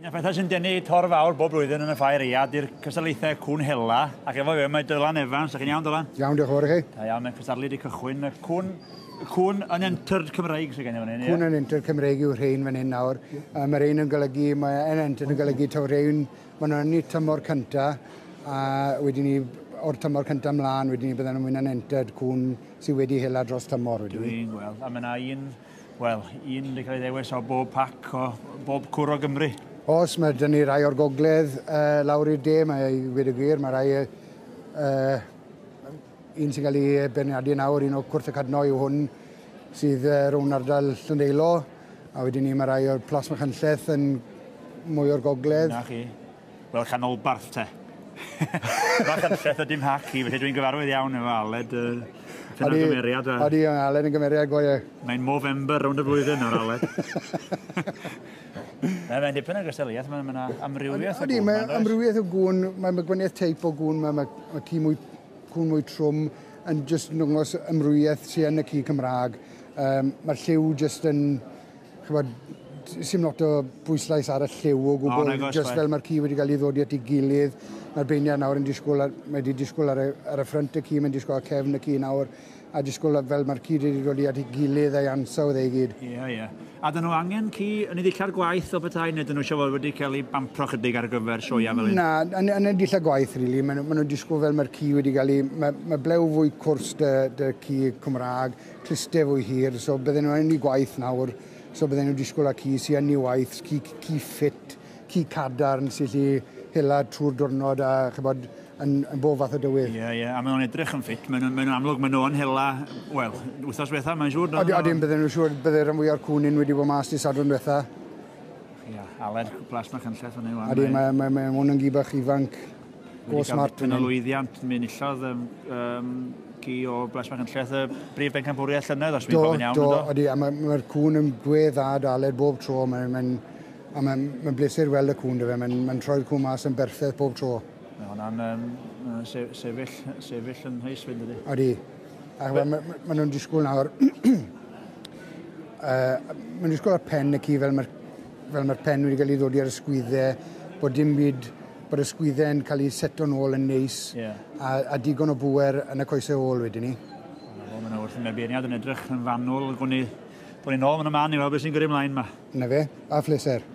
Un o'r pethau sy'n denu torf fawr bob blwyddyn yn y ffair aeaf 'di'r cystadlaethau cŵn hela, ac efo fi mae Dylan Evans. Dach chi'n iawn, Dylan? Iawn, diolch yn fawr i chi. Da iawn, mae'n cystadlu wedi cychwyn. Y cŵn, cŵn unentered Cymreig sydd gen i fan hyn, ie? Cŵn unentered Cymreig yw rhein fan hyn nawr. Uh, mae rhein yn golygu, mae unentered yn golygu taw rhein, maen nhw'n yn eu tymor cynta, a wedyn ni, o'r tymor cynta mlaen, wedyn ni bydden nhw'n mynd unentered cŵn sydd wedi hela dros tymor. Wedyn ni. Dwi'n gweld, a mae yna un Wel, un wedi cael ei ddewis o bob pac o bob cwr o Gymru. Oes, mae dyn ni rai o'r gogledd uh, lawr i'r de, mae i weud y gwir, mae rai uh, un sy'n cael ei beirniadu nawr, un o Cwrt y Cadno yw hwn, sydd uh, rownd ardal Llandeilo, a wedyn ni mae rai o'r Plas Machynlleth yn mwy o'r gogledd. Na chi. Wel, canolbarth te. Machynlleth ydy mhac i, felly dwi'n gyfarwydd iawn efo Aled. Uh, Dyna'r gymeriad. Odi, mae Aled yn gymeriad go ie. Mae'n Movember rownd y flwyddyn nawr, Aled. Na, mae'n dipyn o gystadleuaeth, mae'n ma amrywiaeth o gŵn. Odi, mae amrywiaeth o gŵn, mae ma gwaniaeth teip o gŵn, mae, mae, mae ci mwy, cŵn mwy trwm yn jyst yn dangos amrywiaeth sy'n yn y ci Cymraeg. Um, mae'r lliw jyst yn, chybod, sim lot o bwyslais ar y lliw o gwbl, oh, just fel mae'r ci wedi cael ei ddodi at ei gilydd, mae'r beirniad nawr yn disgwyl, ar, mae wedi disgwyl ar y, ar y ffrynt y ci, mae'n disgwyl ar cefn y ci nawr, a disgwyl fel mae'r ci wedi dod at ei gilydd a'i ansawdd ei gyd. Ie, yeah, ie. Yeah. A dyn nhw angen ci yn ei ddillad gwaith o bethau, neu dyn nhw eisiau fod wedi cael ei bampro chydig ar gyfer sioia fel hyn? Na, yn, yn y dillad gwaith, really. Maen nhw, nhw disgwyl fel mae'r ci wedi cael ei... Mae, mae blew fwy cwrs dy, dy ci Cymraeg, clustau fwy hir, so bydden nhw yn ei gwaith nawr. So bydden nhw'n disgwyl â ci sy yn ei waith, ci, ci ffit, ci cadarn sy'n gallu hela trwy'r diwrnod a chybod, yn, yn bob fath o dywydd. Ie, yeah, ie, yeah. A maen nhw'n edrych yn ffit, maen nhw'n maen amlwg, maen nhw'n hela, wel, wythnos diwetha, mae'n siŵr. Odi, odi, bydden nhw'n siŵr, bydde rhan fwyaf o'r cŵn un wedi bod mas di Sadwrn diwetha. Ie, yeah, Aled Blas Machynlleth fan hyn. Odi, mae, mae, mae hwn yn gi bach ifanc, go smart. Wedi cael lwyddiant, mi enillodd um, um, ci o Blas Machynlleth y brif bencampwriaeth llynedd, os fi'n cofio'n iawn. Do, do, ydy, a mae'r ma cŵn yn gwedd dda daled bob tro, mae'n mae, a mae'n mae bleser weld y cŵn, dyfe, mae'n mae troi'r cŵn mas yn berffaith bob tro. Mae hwnna'n um, sefyll, sefyll yn heis fynd, ydy. Ydy. A ma, ma, ma nhw'n disgwyl nawr, uh, maen nhw'n disgwyl ar pen y ci fel mae'r fel mae'r pen wedi cael ei ddodi ar y sgwyddau, bod dim byd bod y sgwydde'n cael eu seto nôl yn neis yeah. a, a digon o bŵer yn y coesau ôl wedyn ni. Wel, mae'n wrth y beirniad yn edrych yn fanwl, gwni, bod ni'n ôl yn y man i weld beth sy'n gyrru ymlaen ma. Na fe, a phleser.